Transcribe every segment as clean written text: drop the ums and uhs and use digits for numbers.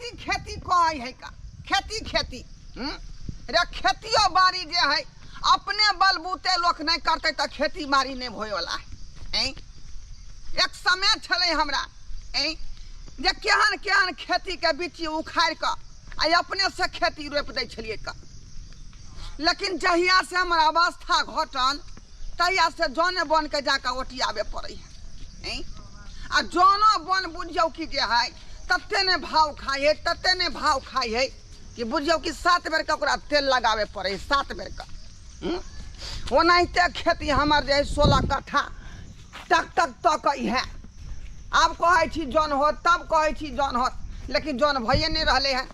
खेती खेती कहै है का खेती खेती हम्म? रे खेतियो बाड़ी जे है अपने बलबूते लोक नहि करतै तऽ खेती बाड़ी नहि होइवला है ऐं? एक समय छलै हमरा ऐं जे केहन केहन खेतीके बिच्ची उखाड़ि कऽ आ अपनेसँ खेती रोपि दै छलियै कऽ लेकिन जहियासँ हमर अवस्था घटल तहियासँ जने बनके जाकऽ ओटियाबे पड़ै है ऐं? आ जनो बन बुझियौ कि जे है तते ने भाव खाइ है तते ने भाव खाइ है कि बुझियौ कि 7 बेरके ओकरा तेल लगाबे पड़ै है 7 बेरके। ओनाहिते खेती हमर जे है 16 कट्ठा टक टक तकै है। आब कहै छी जन होत तब कहै छी जन होत, लेकिन जन भइए नहि रहलै हन।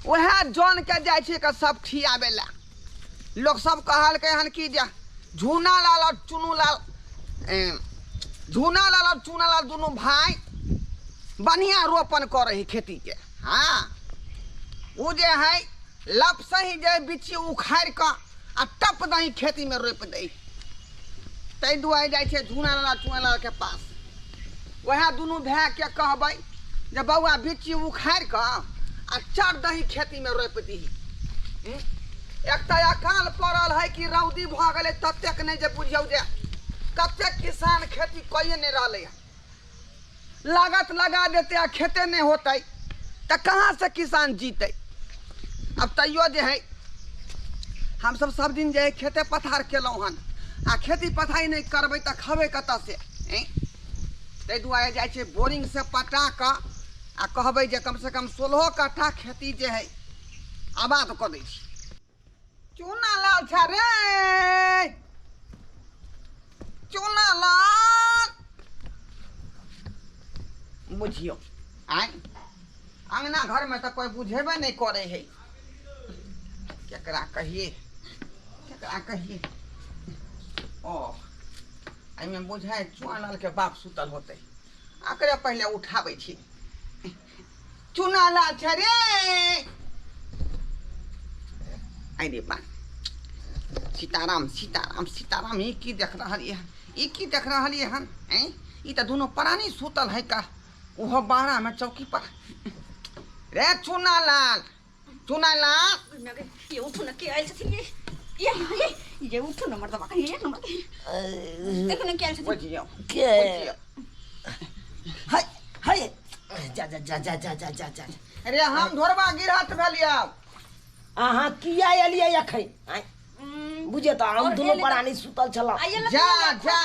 वएह जनके जाइ छियै के सब खियाबै लए। लोक सब कहलकै हन कि जे झूना लाल और चुनू लाल, झूना लाल और चूना लाल दुनू भाई बढ़िया रोपण करै है खेतीके। हाँ, ओ जे है लप से ही जे बिच्ची उखाड़ि कऽ आ टप दही खेतीमे रोपि दै। ताहि दुआरे जाइ छै झूना लाल चूना लालके पास। वएह दुनू भायके कहबै जे बौआ बिच्ची उखाड़ि कऽ आ चढ़ दही खेतीमे रोपि दही। एक तऽ अकाल पड़ल है कि रौदी भऽ गेलै ततेक नहि जे बुझियौ जे कतेक किसान खेती कइए नहि रहलै हन। लागत लगा देतै आ खेते नहि होतै तऽ कहाँसँ किसान जीतै। आब तैयो जे है हमसब सब दिन जे है खेते पथार केलहुँ हन आ खेती पथारी नहि करबै तऽ खबै कतऽसँ। ताहि दुआरे जाइ छै बोरिंगसँ पटा कऽ आ कहबै जे कमसँ कम 16 कट्ठा खेती जे है आबाद कऽ दै छी। चूना लाल छै रे, चूना लाल बुझियौ आइ अंगना घरमे तऽ कोइ बुझेबे नहि करै है। केकरा कहिए केकरा कहिए। ओ एहिमे बुझाइ चूना लालके बाप सुतल होतै, एकरे पहिले उठाबै छी। चूना लाल छै रे, अरे बा सीताराम सीताराम सीताराम, ई की देख रहलियै हन, ई की देख रहलियै हन। ऐं ई तऽ दुनू प्राणी सुतल है का, ओहो बारामे चौकी पर। रे चूना लाल, चूना लाल, ये उठू न, के आयल छथिन ये? ये ये ये उठू न मर्दबा, ये एक नंबर देखू न के आयल छथिन। बुझियौ के? बुझियौ। हाय हाय, जा जा जा जा जा जा जा जा। अरे हम ढोरबा गिरहत भेलियै। अहाँ किया एलियै अखन? आँय, बुझियौ तऽ हम और दुनू एलियै तऽ- प्राणी सुतल छलहुँ। आइए लग जा जा,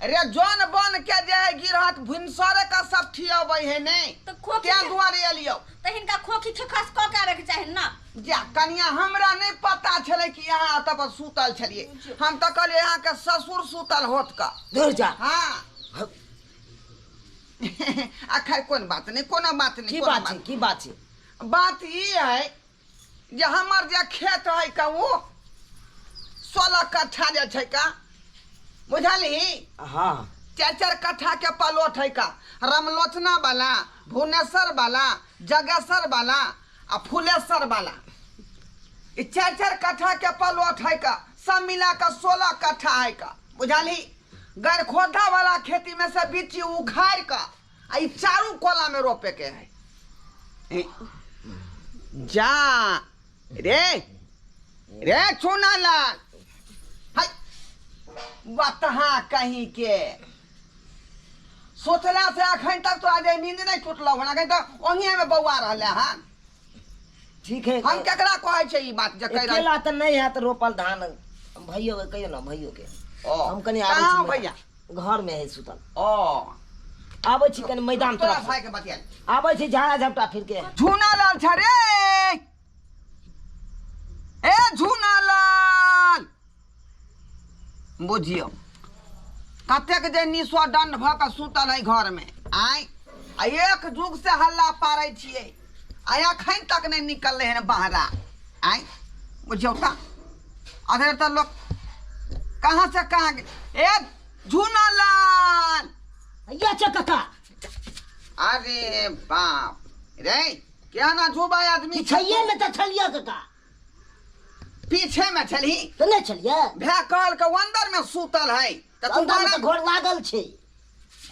अरे जौन बन के जे है गिरहत भिनसरे का सब ठियबै है नहीं, तऽ खोखी तें दुआरे एलियौ। तऽ हिनका खोखी खेखस कऽ के आबैके चाही ना। जा कनिया, हमरा नहि पता छलै कि अहाँ एतऽ पर सुतल छलियै। हम तऽ कहलियै अहाँके ससुर सुतल होत का। दूर जा। हाँ। आ खैर कोन बात नहि, कोनो बात नहि। की कोनो बात छै, की बात छै? बात ई है जे हमर जे खेत है का ओ 16 कट्ठा जे छै का, बुझलही? हाँ। 4-4 कट्ठा के पलोट है का, रामलोचना वाला, भुवनेश्वर वाला, जगेसर वाला आ फुलेश्वर वाला। ई 4-4 कट्ठा के पलोट है का, सब मिला के 16 कट्ठा है का, बुझलही? गरखोदा वाला खेती में से बिच्ची उखाड़ के आ ई चारू कोला में रोपे के है। जा रे रे चूना लाल, हाय बतहा कहीं के सोचला से अखन तक तो आज नींद नहीं टूटलौ हन, अखन तक ओहिए में बौआ रहले हन। ठीक है, हम केकरा कहै छै ई बात जे कहि रहल? अकेला तऽ नहि हैत रोपल धान। भैयो के कहियौ ने, भैयो के। ओ, हम कनि आबै कहाँ छी। भैया? घर में है सुतल। ओ। आबै छी कनि मैदान तोरा तरफ। भाई के बतिया। आबै छी झाड़ा झपटा फिर के। झूना लाल छ रे, ए झूना लाल, बुझियौ कतेक जे निसो दंड भऽ कऽ सुतल है घर में। आय आ एक जुग से हल्ला पारै छियै आ अखन तक नहि निकललै हन बहरा। आय बुझियौ तऽ अधेर तऽ लोक कहाँ से कहाँ गेल। ए झूना लाल, या छै काका। अरे बाप रे, क्या ना झूबा आदमी। पिछैये में तऽ छलियै काका। पीछे में छलही? तऽ नहि छलियै। भए कहल के अंदर में सुतल है तऽ तू अंदर में बाहर तऽ घर लागल छै।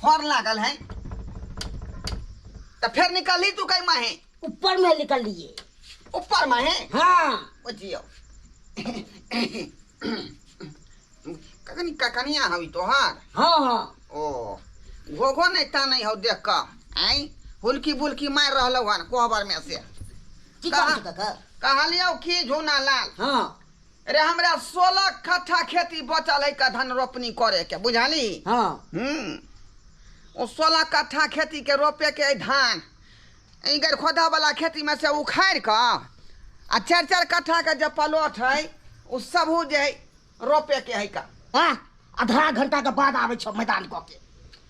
घर लागल है तऽ फेर निकलही तू कहीं माहे? ऊपर में निकल लिए। ऊपर में है? हाँ। बुझियो कखनी ककनिया हवी तोहार? हाँ हाँ। ओ घोघो नहीं ता नहीं हो देख का आई हुलकी बुलकी मार रहलो हन कोहबर में से। की कहै छै काका? कहलियौ की झूना लाल। हाँ। अरे हमरा 16 कट्ठा खेती बचल है का धान रोपनी करे के, बुझाली? हाँ। ओ 16 कट्ठा खेती के रोपे के धान ई गरखोदा वाला खेती में से उखाड़ के आ 4-4 कट्ठा के जे प्लॉट है उ सब जे है रोपे के है का। हाँ, आधा घंटा के बाद आबै छौ मैदान कऽ के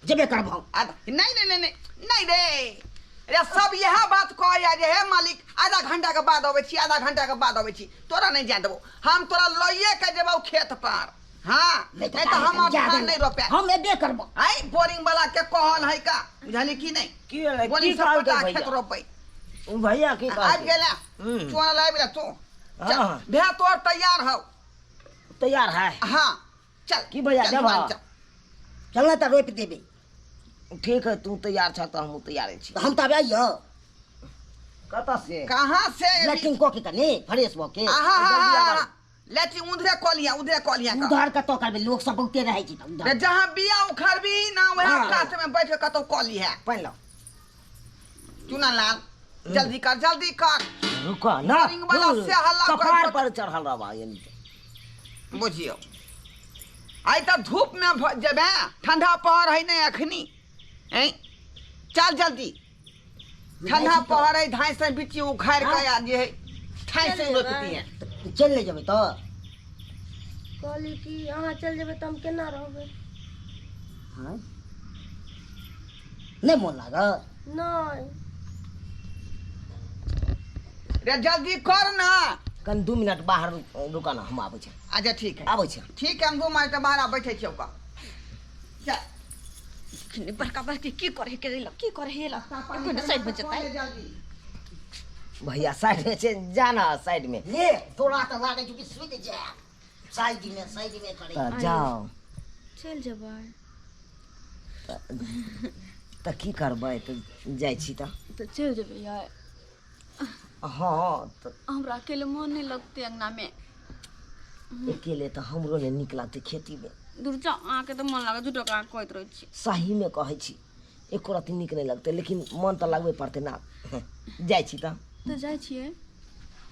जेबे करबौ। नहीं नहीं नहीं नहीं रे, अरे सब यह बात कहैया जे हे मालिक आधा घंटा के बाद अबै छी, आधा घंटा के बाद अबै छी, तोरा नहीं जाय देबौ, हम तोरा लइए के जेबौ खेत पर। हाँ, नहीं तो हम धान नहीं रोपे, हम एबे करबौ। आई बोरिंग वाला के कहल है का, बुझली की नहीं? की भेलै? बोरिंग की से कहलकै पटा भैया? खेत रोपै। भैया की कहलकै? आबि गेला चोरा लाबि गेला तू। हाँ। भैया तोर तैयार हौ? तैयार है। हाँ चल। की भैया चल, देबह? चल। चल ना तऽ रोपि देबै। ठीक है, तू तैयार छ तऽ हमहूँ तैयार छी। हम तऽ आइयो। कतऽ से? कहाँ से? लैट्रिन कऽ के कनी फ्रेश भऽ के। आहा, लैट्रिन उधरे कऽ लिया, उधरे कऽ लिया। उधर कतऽ करबै, लोक सब बहुते रहै छै तऽ उधर। जहाँ बिया उखाड़बी ना वएह हाँ। कात में बैठ के कतौ कऽ लिहे। पानि लाउ। चुना लाल जल्दी कर, जल्दी कर। रुक ना, बोरिंग वाला से हल्ला कर। कपार पर चढ़ल रहबा यानी। बुझियौ आइ तऽ धूप में जेबै, ठंडा पहर है नहीं अखनी। चल जल्दी, ठंडा पहर है, धाई से बिच्ची उखाड़ के आ जे है ठाई से रोपती है। चल ले जेबै तऽ? कहली कि अहाँ चल जेबै तऽ हम केना रहबै? हाँ? नहीं मोन लागल? नहीं। रे जल्दी कर ना। कन 2 मिनट बाहर रुका ना, हम आबै छी। अच्छा ठीक है, आबै छी। ठीक है, हम 2 मिनट बाहर बैठे छियौ का। चल। बड़का बड़की की करे के देलक, की करे हेला कोन साइड में जेतै? भैया साइड में छै, जा ना साइड में। ले तोरा तऽ लागै छै कि सुति जा, साइड में साइड में करे। तऽ जाओ। चल जेबै। तऽ की करबै, तऽ जाइ छी तऽ। तऽ चल जेबै यार। हाँ तऽ हमरा अकेले मन नहीं लगतै अंगना में। अकेले तऽ हमरो नहि नीक लगतै खेती में। दूर जाओ, अहाँके तऽ मन लागत, झूठो के कहैत रहै छी। सही में कहै छी, एको रत्ती नीक नहि लगतै, लेकिन मन तऽ लगबे पड़तै ना। जाइ छी तऽ? तऽ जाइ छियै।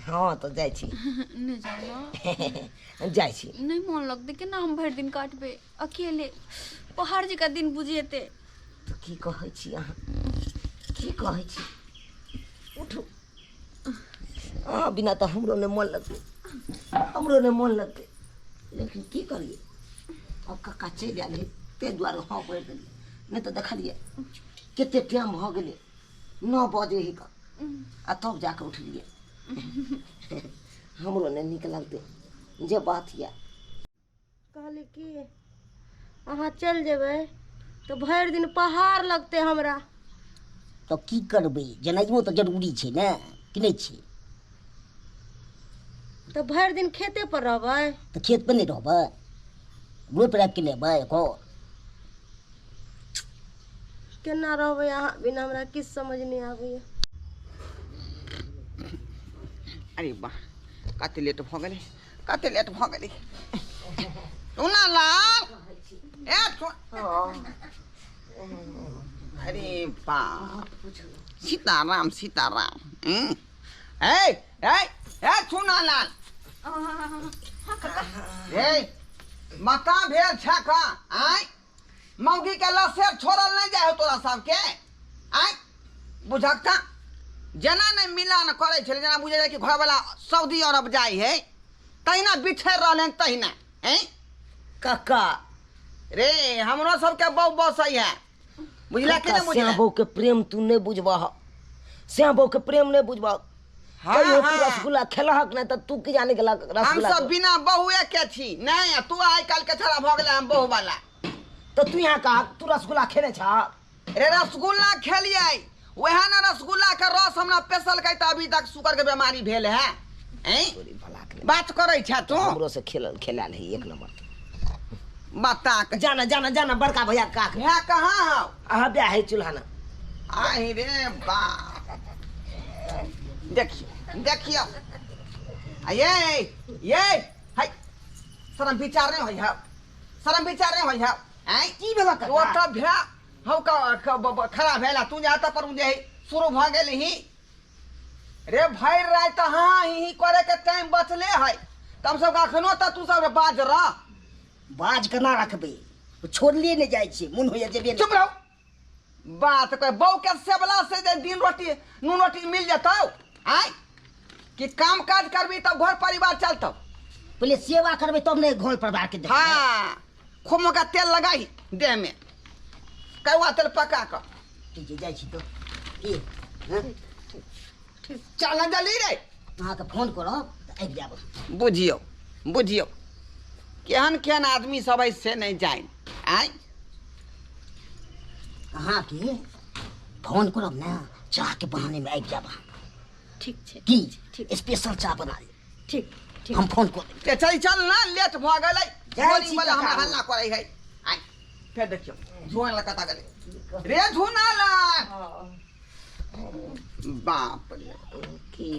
हाँ तऽ जाइ छी। नहि जाउ ना। जाइ छी। नहीं मन लगतै, केना हम भरि दिन काटबै अकेले, पहाड़ जकाँ दिन बुझेतै। तऽ की कहै छी अहाँ, की कहै छी? उठू, अहाँ बिना तऽ हमरो नहि मन लगतै, हमरो नहि मन लगतै, लेकिन की करियै, अब कक्का चलि आयल है ताहि दुआरे हाँ पढ़ि देलियै, नहि तऽ देखलियै कते टाइम भऽ गेलै, 9 बजे ही का, आ तब जाकऽ उठलियै। हमरो नहि नीक लगतै जे बात यऽ। कहली कि अहाँ चलि जेबै तऽ भरि दिन पहाड़ लगतै हमरा। तऽ की करबै, जेनाइयो तऽ जरूरी छै ने, कि नहि छै? तऽ भरि दिन खेते पर रहबै? तऽ खेत पर नहि रहबै, रोपि रापि के लेबै एकर। केना रहबै अहाँ बिना, हमरा किछु समझ नहि आबैया। अरे वाह, कते लेट भऽ गेलै, कते लेट भऽ गेलै। चुना लाल ए अरे बाप, सीताराम सीताराम। ए ए ए चुना लाल, ए माता भेल छै का? आय मौगी के लसेर छोड़ल नहीं जाय हो तोरा सबके। आय बुझक का जेना नहीं मिलान करै छलै, जेना बुझै जाइ कि घरवाला सऊदी अरब जाइ है तहिना बिछड़ि रहल हन तहिना। हैं काका रे, हमरो सबके बहु बसै है, बुझला कि नहीं बुझला? श्याम बहू के प्रेम तू नहीं बुझबह, श्याम बहू के प्रेम नहीं बुझबह। हाँ, कहियो तू हाँ। रसगुल्ला खेलहक नहीं तऽ तू की जाने गेला रसगुल्ला। हम सब बिना बहुए के छी नहीं, तू आइ काल्हि के छड़ा भऽ गेलै हम बहु वाला। तऽ तू यहाँ कह, तू रसगुल्ला खेने छह? रे रसगुल्ला खेलियै, वएह ने रसगुल्ला के रस हमरा पेसलकै तऽ अभी तक शुगर के बीमारी भेल है। बात करै छ तू? हमरो से खेलल खेलाल है एक नंबर। बता के जाना जाना जाना बड़का भैया काक है कहाँ हौ? अहाँ ब्याह है चूल्हा ना। आहि रे बाप, देखियो देखियो आ ये ये हाय शरम विचार नहीं होई है शरम विचार नहीं होई है आय की भेल काका? ओ तऽ भे हौ खड़ा भेला तू जाता पर जे शुरू भऽ गेल ही रे भरि राति हाँ ही ही करे के टाइम बचले है तब सब अखनो तऽ तू सब बाज रह बाज केना रखबै छोड़लिए नहि जाइ छियै मोन होइया जेबे चुप रहो बात कह बहू के सेवला से जे दिन रोटी नून रोटी मिल जतौ आय कि काम काज करबी तब घर परिवार चलतौ पहिले सेवा करबै तब ने घर परिवार के देखबै हाँ खूब मौका तेल लगाई देह में कौआ तेल पका कऽ ठीक छै जाइ छी तऽ की हँ? चल ना जल्दी रे अहाँके फोन करब तऽ आबि जायब बुझियौ बुझियौ केहन केहन आदमी सब है से नहीं जान आय अहाँके फोन करब ने चाहके बहानेमे आबि जायब अहाँ ठीक छै की ठीक। स्पेशल चाह बना लेब ठीक ठीक हम फोन कऽ देब ते चल चल ना लेट भऽ गेलै जाइ बोरिंग छी वाला काका। हमरा हल्ला करै है आय फेर देखियौ झुआन लगा कतऽ गेलै रे झुना ला बाप रे की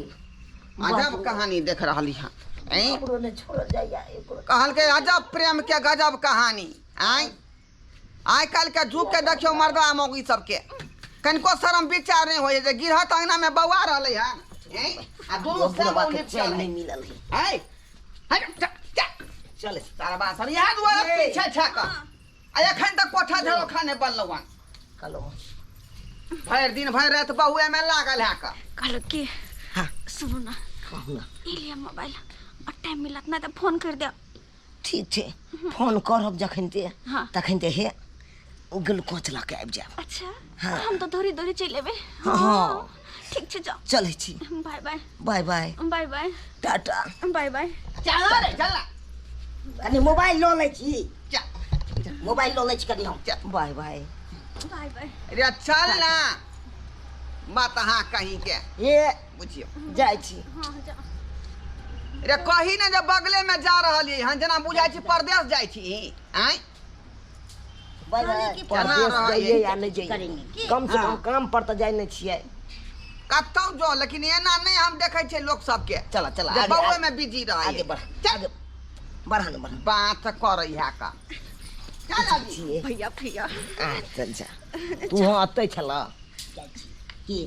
अजब कहानी देख रहली हँ ऐं? हमरो नहि छोड़ल जाइया एको कहलकै अजब प्रेम के गजब कहानी आय आइ काल्हि के युग के देखियौ मर्दा मौगी सबके कनिको शरम विचार नहि होइ जे गिरहत अंगना में बौआ रहलै हन ऐं? आ दुनू बुढ़वा सब के लिपटल चैन है नहि मिलल है ऐ हट जा जा चल तारा बासन इएह दुआरे पीछे छे कऽ आ एखन तक कोठा झरोखा नहि बनलौ हन कहलहुँ भरि दिन भरि राति बहुए में लागल है कऽ कहलक कि हाँ। सुनू ना कहू ना ई लिअ मोबाइल और टाइम मिलत ना तऽ फोन कर देब ठीक छै फोन करब जखन ते हाँ। तखन ते हे ग्लूकोज लऽ के आबि जायब अच्छा हाँ। हम तऽ दौड़ी दौड़ी चलि एबै हाँ। ठीक छै जाओ चलै छी bye bye bye bye bye bye tata bye bye चल रे चल ना। कनि मोबाइल लऽ लै छी चल मोबाइल लऽ लै छी कनि हम चल। बाय बाय बाय बाय रे चल ना बात अहाँ कहीं के हे बुझियौ जाइ छी हाँ जाओ रे कही ने जे बगले में जा रहलियै हन जेना बुझाइ छी परदेश जाइ छी आँय बाय बाय केना परदेश रहै जाइए या नहि जाइए करेंगे कम से कम काम पर तऽ जाइ नहि छियै कतौ जो लेकिन एना नहि हम देखै छियै लोक सबके चल चल जे आगे बौए में बिजी रहै आगे बढ़ आगे बढ़ा ने बढ़ा बात करै है का चल अभी छियै भैया भैया आ चल जा तू हँ अतै छलऽ जाइ छी की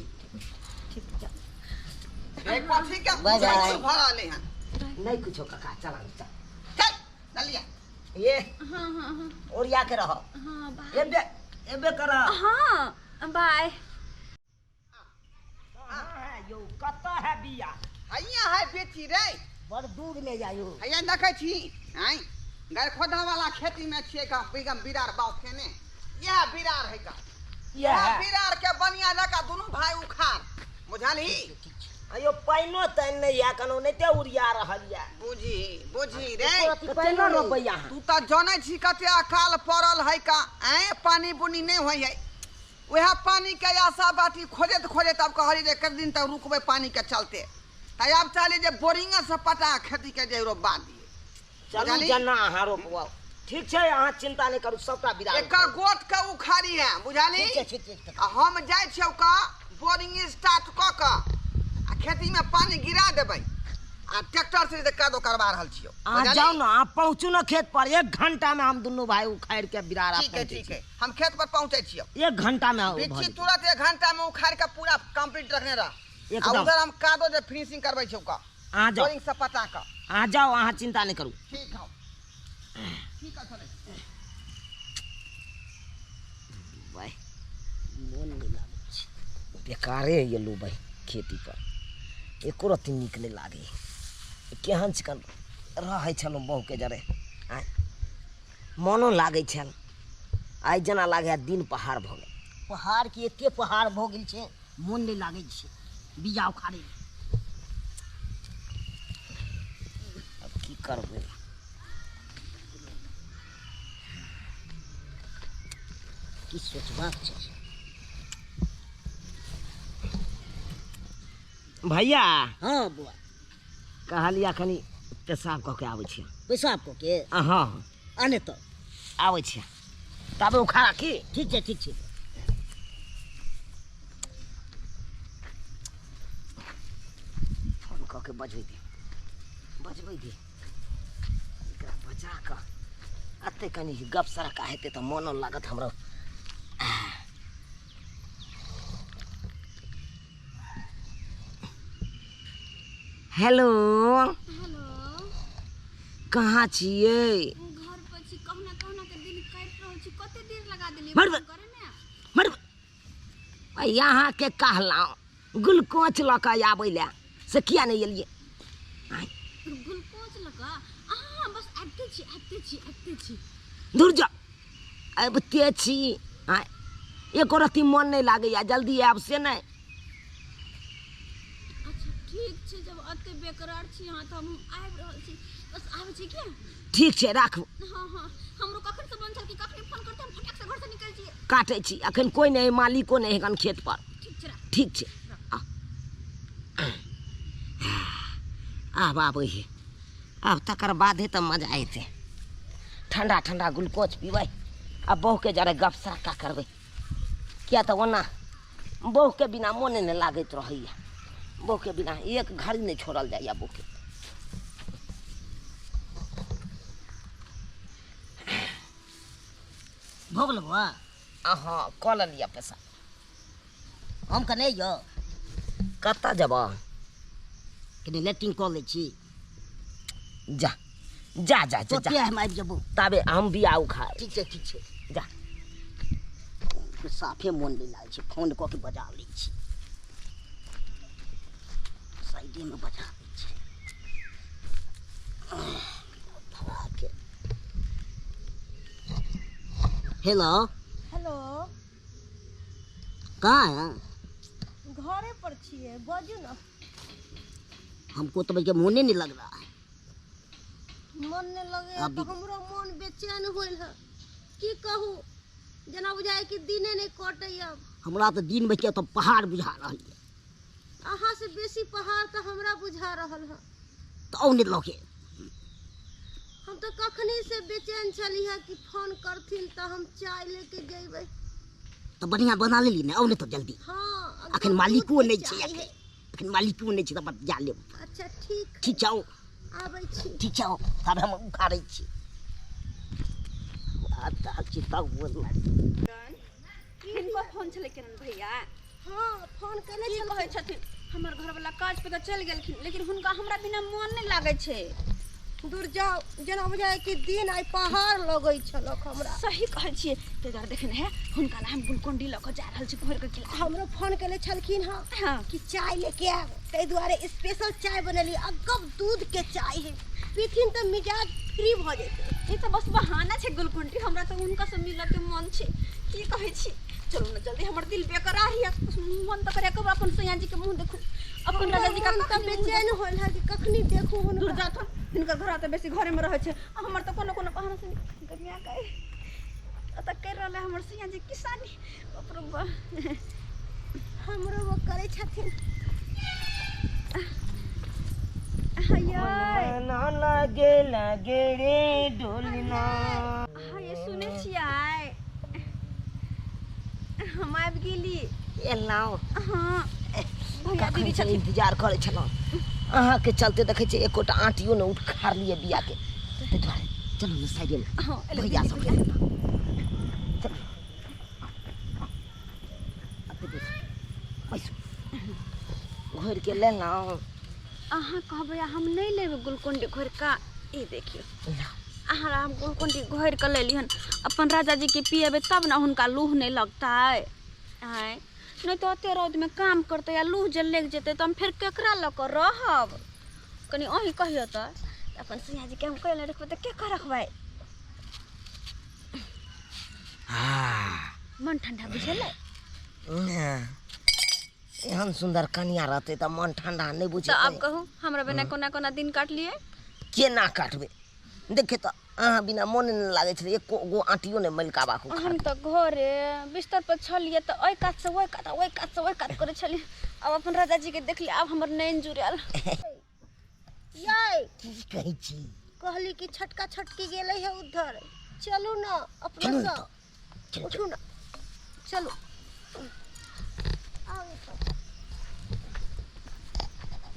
ठीक जाओ रे कथी के बाय बाय। भऽ रहलै हन नहि कुछो काका चल चल चल चलिए ये हाँ हाँ हाँ ओरिया के रह हाँ बाय एबे एबे कर हाँ बाय यौ कतऽ है बिया हैया है बेची रे बड़ दूर में जायो हैया देखै छी आँय गरखोदा वाला खेती में छियै का बिगम बिरार बाव खेने इएह बिरार है का इएह बिरार के बनिया जका दुनू भाई उखाड़ बुझलही अयो पानिओ तानि नहि यऽ कनो नहि ते उड़िया रहल यऽ बुझी बुझी रे तऽ केना रोपबै अहाँ तू तऽ जनै छी कते अकाल पड़ल है का आँय पानी बुनी नहि होइ है वएह पानी के आशा बाटी खोजैत खोजैत आब कहली जे कते दिन तक रुकबै पानी के चलते तऽ आब चाहली जे बोरिंगे से पटा खेती के जे रोपबा दियै चलू बुझलही? जेना अहाँ रोपबाउ ठीक छै अहाँ चिंता नहि करू सबटा बिरा एक गोट के उखाड़ी है बुझलही ठीक छै ठीक छै ठीक आ हम जाइ छियौ का बोरिंग स्टार्ट कऽ कऽ आ खेती में पानी गिरा देबै आ ट्रैक्टर से जे कादो करवा रहल छियौ अहाँ बुझलही? जाउ ने अहाँ पहुँचू ने खेत पर एक घंटा में हम दुनू भाई उखाड़ि के बिरारा ठीक है ठीक है हम खेत पर पहुँचै छियौ एक घंटा में भऽ बिच्ची जेतै। तुरंत एक घंटा में उखाड़ के पूरा कंप्लीट रखने रह आ एकदम। उधर हम कादो जे फिनिशिंग करबै छियौ का अहाँ जाउ बोरिंग से पटा कऽ अहाँ जाउ अहाँ चिंता नहि करू ठीक हौ ठीक है चलै बाय मोन नहि लागै छै बेकारे एलहुँ भाइ खेती पर एको रत्ती नीक नहि लागै केहन चिकन रहै छलहुँ बहुके जरे आँय मोनो लागै छल आइ जेना लागै दिन पहाड़ भऽ गेल पहाड़ के एते पहाड़ भऽ गेल छै मोन नहि लागै छै बीया उखाड़े आब की करबै की सोचबाक छै भैया हाँ बुआ कहलियै कनि पेशाब कऽ के आबै छी पेशाब कऽ के हँ आने तऽ आबै छी ताबे उखाड़ा की ठीक छै ठीक छै कऽ के बजबै दे, बजबै दे, एकरा बजा कऽ एते कनि गप सरका हेतै तऽ मोनो लागत हमरो। हेलो। हेलो। कहाँ छियै? घर पर छी। कहुना कहुना के दिन काटि रहल छी। कते देर लगा देलियै मर फोन करे मे? मर, अहाँके कहलहुँ ग्लूकोज लऽ कऽ आबै लए, से किया नहि एलियै? ग्लूकोज लऽ कऽ? अहाँ बस आबिते छी, आबिते छी, आबिते छी। दूर जाउ, आबिते छी। आँय, एको रत्ती मन नहि लागैए, जल्दी आयब से नहि। अच्छा ठीक छै, जब एते बेकरार छी अहाँ तऽ हम आबि रहल छी, बस आबै छी। क्या ठीक छै, राखू। हँ हँ, हमरो कखन से मन छल कि कखनी फोन करते, हम फटाक से घर से निकलि जियै। काटै छी, अखन कोइ नहि, मालिको नहि एखन खेत पर। ठीक छै, राख। ठीक छै। आब आबै है, आब तकर बादे तऽ मजा अयतै। ठंडा ठंडा ग्लूकोज पीबै आ बहुके जरे गप सरक्का करबै, किया तऽ ओना बहुके बिना मोने नहि लागैत रहैए। बहुके बिना एक घड़ी नहि छोड़ल जाइए बहुके। भऽ गेल बौआ? अहाँ कऽ लेलियै पैसा। हम कने यौ। कतऽ जेबह? कनि लैट्रिन कऽ लै छी। जा जा जा जा। तुरते हम आबि जेबौ। ताबे हम बिया उखाड़। ठीक छै, ठीक छै। जा। साफे मोन नहि लागै छै, फोन कऽ के बजा लै छी, साइडेमे बजा लै छी। हेलो। हेलो। कहाँ है? घरे पर छियै, बाजू ने। हमको तो भैया मोने नहीं लग रहा है। मन नहि लगैए अभी- तऽ हमरो मन बेचैन होल है, की कहू, जेना बुझाइ कि दिने नहि कटैए। हमरा तऽ दिन बचिया तऽ पहाड़ बुझा रहल यऽ। अहाँ से बेसी पहाड़ तऽ हमरा बुझा रहल है। तऽ आउ नहि लगे। हम तऽ कखनी से बेचैन छली है कि फोन करथिन तऽ हम चाय लेके जेबै। तऽ बढ़िआँ बना लेली ने? आउ ने तऽ जल्दी। हँ। अखन दूध मालिको के नहि छै। चाय अखन है। अखन मालिको नहि छै तऽ जा लेब। अच्छा ठीक। ठीक छै, आउ। आबै छी। ठीक छै, आउ, तब हम उखाड़ै छी। आब तऽ छी तब बोल। हिनको फोन छलै किरण भैया? हँ, फोन केने की छलखिन। कहै छथिन? हमर घरवला काज पे तऽ चलि गेलखिन, लेकिन हुनका हमरा बिना मोन नहि लागै छै। दूर जाउ, जेना बुझाइ कि दिन आइ पहाड़ लगै छलक हमरा। सही कहै छियै। ताहि दुआरे देखे ने, हुनका लए हम ग्लूकोन डी लऽ कऽ जा रहल छी, घोरि कऽ खिला। हमरो फोन केने छलखिन हँ हँ कि चाय लेके आयब, ताहि दुआरे स्पेशल चाय बनेली। अगब दूध के चाय है, पीथिन तऽ मिजाज फ्री भऽ जेतै। ई तऽ बस बहाना छै ग्लूकोन डी, हमरा तऽ हुनका से मिलऽ के मन छै। की कहै छी, चलू ने जल्दी, हमर दिल बेकरार यऽ। मन तऽ करे अपन सैया जी के मुँह देखू, अपन राजा जी का मन तऽ कखनी मुँह। बेचैन होल है कि कखनी देखू दूर हुनका। जाथुन, हिनकर घर तऽ बेसी घरेमे रहै छै आ हमर तऽ कोनो कोनो बहाना से कनिया के ओतऽ करि रहल है हमर सैया जी किसानी। बाप रे बा। हमरो वो करै छथिन। हयै। ना लागे लागे रे डोलना। हयै, सुनै छियै, हम आबि गेली। एलहुँ? हँ, भैया कखन दीदी से छथिन। इंतजार करै छलहुँ अहाँके चलते। देखै छियै, एकोटा आँटियो नहि उखाड़लियै बियाके, ताहि दुआरे चलू ने साइडेमे। हँ, एलै। भैया दीदी, सब भैया। चलू, एते बैसू, बैसू। घोरि के लेलहुँ? अहाँ कहबै आ हम नहि लेबै ग्लूकोन डी घोरि कऽ? ई देखियौ, अहाँ हम ग्लूकोन डी घोरि कऽ लेली हन। अपन राजा जी के पियेबै तब ने हुनका लूह नहि लगतै। आँय, नहि तऽ ओते रौदमे काम करतै आ लूह जे लागि जेतै तऽ हम फेर केकरा लऽ कऽ रहब? कनि अहीं कहियौ तऽ। अपन सैया जी के हम कोइ नहि रखबै तऽ के रखबै? मन ठंडा बुझेलै? एहन सुन्दर कनिया रहतै तऽ मन ठंडा नहि तऽ बुझेतै? आब कहू, हमरा बिना कोना कोना दिन काटलियै? केना काटबै? देखियौ तऽ, अहाँ बिना मोने नहि लागै छलै, एको गो आँटियो नहि मलिकाबा के। हम तऽ घरे बिस्तर पर छलियै तऽ एहि कात से ओहि कात, ओहि कात से ओहि कात करै छलियै। आब अपन राजा जी के देखलियै, आब हमर नैन जुड़ल। यै। की कहै छी? कहली कि छोटका छोटकी गेलै है उधर, चलू ने अपना चलू ने। सब। चलू। उठू ने, चलू, आउ एतऽ।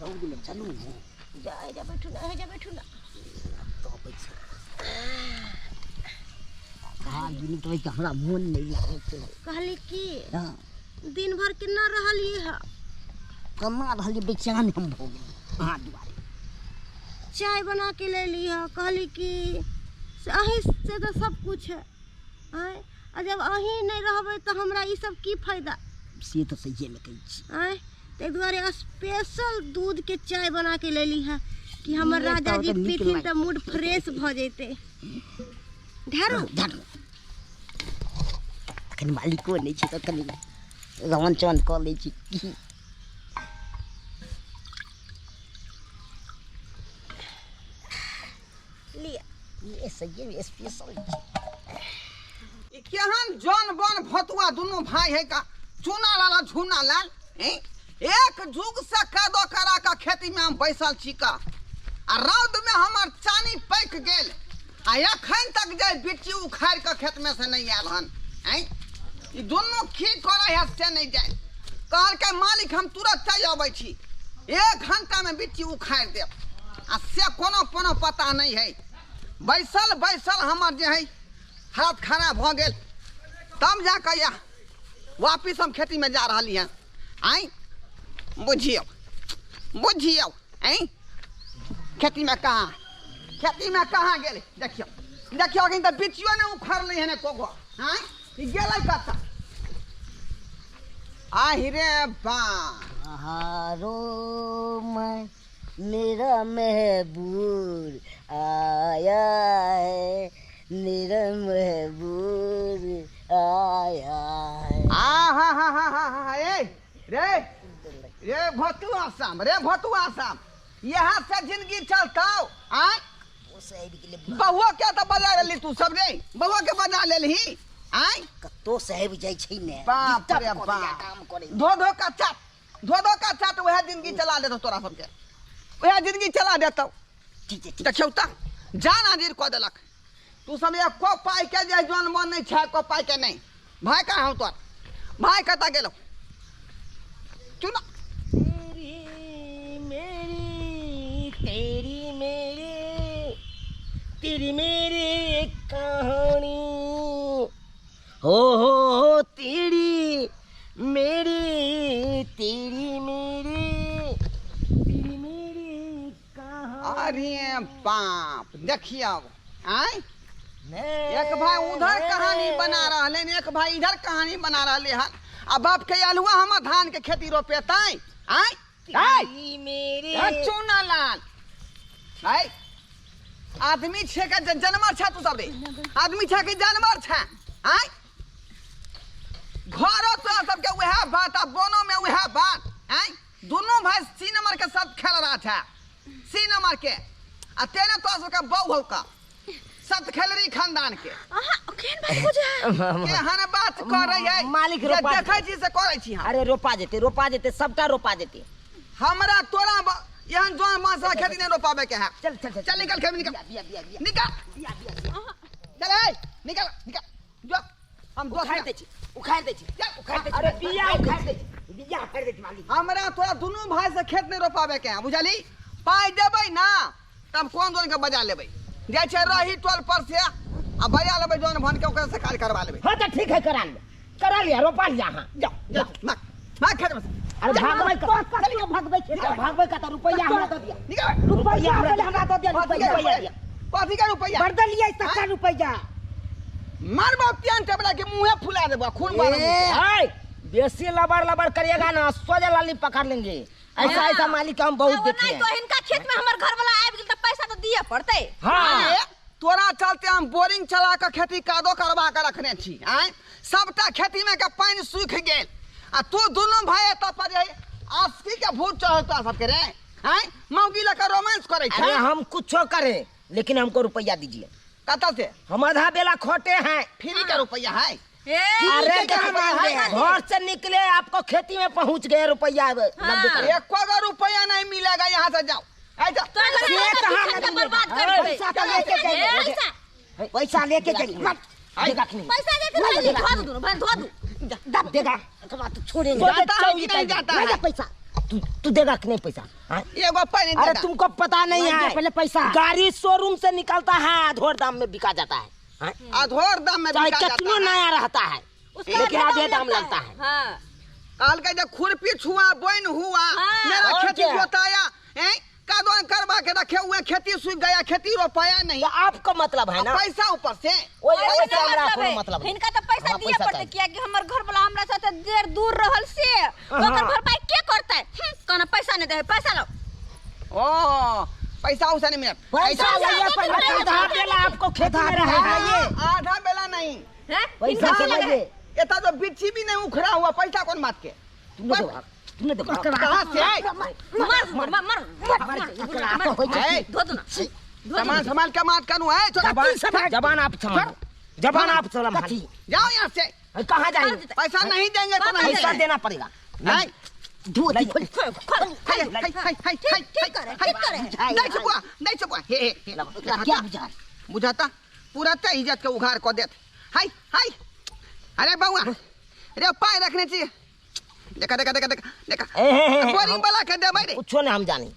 रौद में चलू जा जा बैठू ना, जा बैठू ना। तो पैसा कहाँ गिनी तो हमरा मन नहीं लागै छै। कहली कि हाँ दिन भर केना रहलियै है? कमा रहलियै, बेचैन हम भऽ गेलियै अहाँ दुआरे। चाय बना के ले ली है, कहली कि से अहीं से तो सब कुछ है। आँय, आ जब अहीं नहीं रहबै तऽ हमरा ई सब की फायदा? से तऽ सहिएमे कहै छी। आँय, ताहि दुआरे स्पेशल दूध के चाय बना के ले ली है कि हमर ये राजा तऽ जी नीक पीथिन लागै। तऽ मूड फ्रेश भऽ जेतै। ढारू ढारू। अखन मालिको नहि छै तऽ कनि रमन चमन कऽ लै छी। लिअ। ये सहिएमे स्पेशल छै। ई केहन जन बन भतुआ दुनू भाई है का, चूना लाल आ झूना लाल। एक जुग से कादो करा का खेती में हम बैसल छी का, आ रौद में हमर चानी पकि गेल, आ एखन तक जे बिच्ची उखाड़ि कऽ खेत में से नहीं आयल हन। ई दुनू की करै है से नहीं जाय। कहलकै मालिक हम तुरंत चलि अबै छी, 1 घंटा में बिच्ची उखाड़ि देब, आ से कोनो कोनो पता नहीं है। बैसल बैसल हमर जे है हालत खराब भऽ गेल, तब जाकऽ यह वापिस हम खेती में जा रहली हँ। आँय बुझियौ बुझियौ, आँय खेती में कहाँ, खेती में कहाँ गेलै? देखियौ देखियौ, अखन तऽ बिचियो नहि उखड़लै हन एको गो। आँय ई गेलै कतऽ? आहि रे बा। हारो मैं मेरा महबूब आया है, मेरा महबूब आया है। आ हा हा हा हा हा, ए रे रे भतुआ साम, रे भतुआ साम, यहाँ से जिंदगी चलतौ? आँय बहुआ के तऽ बजा लेली तू सब रे, बहुआ के बजा लेलही? आँय कत्तो साहेब जाइ छै ने, बाप रे बाप, काम करे धो धो का चाट, धो धो का चाट, वएह जिंदगी चला देतौ तोरा सबके, वएह जिंदगी चला देतौ। ठीक छै। देखियौ तऽ जान हाजिर कऽ देलक। तू सब एको पाइ के जे जन मन नहीं छै, एको पाइ के नहीं। भाई कहाँ हौ तोर? भाई कतऽ गेलौ? चुना तेरी मेरी, तेरी मेरी, तेरी मेरी कहानी, हो हो तेरी मेरी, तेरी मेरी, तेरी मेरी कहानी। अरे बाप, देखियौ आँय एक भाई उधर कहानी बना रहले, एक भाई इधर कहानी बना रहले हन, आ बाप के आलुआ हमर धान के खेती रोपेतै? आँय चूना लाल, आँय आदमी छै के जानवर छै तू सब रे? आदमी छै कि जानवर छै? आँय घरो तोरा सबके वएह बात, आ बोनो में वएह बात। आँय दुनू भाई सी नंबर के साथ खेल रहा था, सी नंबर के, आ तेने तोरा सबके बहु हौ का सत खेलरी खानदान के। केहन बात करै है मालिक? रोपा देखै छी से करै छी हम। अरे रोपा जेतै, रोपा जेतै, सबटा रोपा जेतै। हमरा तोरा एहन जौन मास खेती नहीं रोपाबे के है। चल चल चल निकल खेत में, निकल निकल, चल ए निकल निकल जो, हम उखाड़ दै छी, उखाड़ दै छी, उखाड़ दै छी। अरे बिया उखाड़ दै छी, बिया उखाड़ दै छी मालिक। हमरा तोरा दुनू भाई से खेत नहीं रोपाबे के है, बुझली? पाइ देबै ना तब कोन जोन के बजा लेबै, जाइ छै रही टोल पर से आ बजा लेबै जोन भन के, ओकरा से काज करवा लेबै। हाँ तो ठीक है, करा लिया, करा लिया, रोपा लिया। हाँ जाओ जाओ मार मार खेत में से। अरे भागबै कतऽ भागबै? भागबै कतऽ? रुपैया हमरा दऽ दिया, निकल रुपैया हमरा दऽ दिया, रुपैया दिया। कथी के रुपैया? बदल लिया सस्ता रुपैया। मारबो पियान टेबला के मुंहे फुला देबो, खून मारबो। ए बेसी लबड़ लबड़ करिएगा ना सोजा लाली पकड़ लेंगे। ऐसा ऐसा मालिक हम बहुत देखे हैं। तो इनका खेत में हमर घर वाला आबि गेल त पैसा तो दिए पड़तै। हां तोरा चलते हम बोरिंग चला के खेती कादो करवा के रखने छी। आय सबटा खेती में के पानी सूख गेल, आ तू दुनू भाई एत पर जे आस्की के भूत चढ़ता सबके रे। आय मौगी लके रोमांस करै छै। अरे हम कुछो करें लेकिन हमको रुपया दीजिए। कतऽ से? हम आधा बेला खोटे हैं। फ्री का रुपया है? अरे घर से निकले आपको खेती में पहुंच गए रुपया। एको रुपया नहीं मिलेगा, यहाँ से जाओ। पैसा लेके जाइए, पैसा लेके धो दू, धो दू देगा तो छोड़ेंगे। जाता है कि नहीं जाता है पैसा? तू तू देगा कि नहीं पैसा हाँ? एगो पाई नहीं अरे देगा। तुमको पता नहीं लाइए है पहले पैसा। गाड़ी शोरूम से निकलता है आधोर दाम में बिका जाता है हाँ? अधोर दाम में चाहे बिका जाता कितनो है। नया रहता है उसका लेकिन आधे आधे दाम लगता है हाँ काल का जब खुरपी छुआ बोइन हुआ हाँ। मेरा और खेती क्या? जोताया हैं कादो करवा के रखे हुए खेती सूख गया खेती रोपाया नहीं ये आपका मतलब है अब ना पैसा ऊपर से ओए ओहि ओए से से हमरा मतलब कोनो है। मतलब नहीं। हिनका तो पैसा हमरा दिए पैसा पड़तै चाही। कियाकि हमर घर वाला हमरा साथे देर दूर रहल से ओकर भरपाई के करतै कोना पैसा नहीं दे पैसा लो ओ पैसा उसा नहीं मिला पैसा पैसा लाइए तो पहले नहीं आधा बेला आपको खेत में रहेगा ये आधा बेला नहीं हैं पैसा हिनका से लगे लाइए ये तो बिच्छी भी नहीं उखड़ा हुआ पैसा कौन बात के तुमने दो तुमने दो कहाँ से आए? मार मार मार मार मार है? धो दो ना सामान संभाल के मात करूँ है छोटा जबान जबान आप संभालो जबान आप संभालो जाओ यहाँ से कहाँ जाएंगे पैसा नहीं देंगे तो नहीं पैसा देंगे। देना पड़ेगा नहीं धोती खोल हाय हाय हाय हाय हाय ठीक करे, ठीक करे। नहीं छुआ नहीं छुआ हे हे हे क्या बुझा बुझाता पूरा ते इज्जत के उघार को देत हाय हाय अरे बउआ रे पाय रखने छी देखा देखा देखा देखा देखा ए, हे, हे, हे, बोरिंग वाला के देबै रे कुछो नहीं हम जानी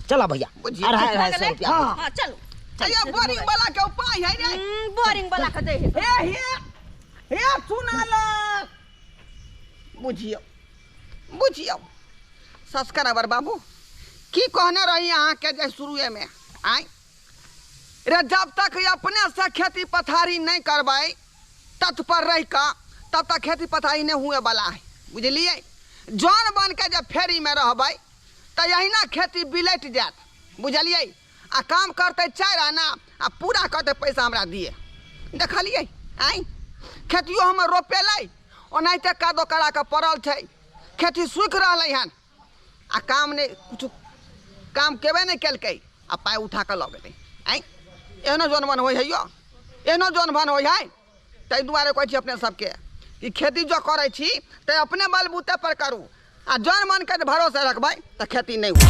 चला भैया बुझिए। अढ़ाई अढ़ाई सौ रुपया हां चलो अरे बोरिंग वाला के उपाय है रे बोरिंग वाला के दे हे हे हे सुना ल बुझियो बुझियो संस्कार अबर बाबू की कहने रही अहाँ के जे शुरुए में आय रे जब तक अपने से खेती पथारी नहीं करबै तत्पर रह कऽ तब तक खेती पथारी नहीं हुए वाला है बुझलिए जौन बन के जब फेरी में रहबै तऽ यहिना खेती बिलटि जायत बुझलिए आ काम करतै 4 आना आ पूरा करतै पैसा हमरा दिए देखलिए आँय खेतियो हमर रोपेलै ओनाहिते कादो करा कऽ पड़ल छै खेती सूखि रहलै हन आ काम नहि किछु काम केबे नहि केलकै आ पाइ उठा कऽ लऽ गेलै आँय एहनो जौन बन होइ है यौ एहनो जौन बन होइ है ताहि दुआरे कहै छी अपने सबके कि खेती जो करै छी तऽ अपने बलबूते पर करू आ जौन मनके जे भरोसे रखबै तऽ खेती नहि हुए।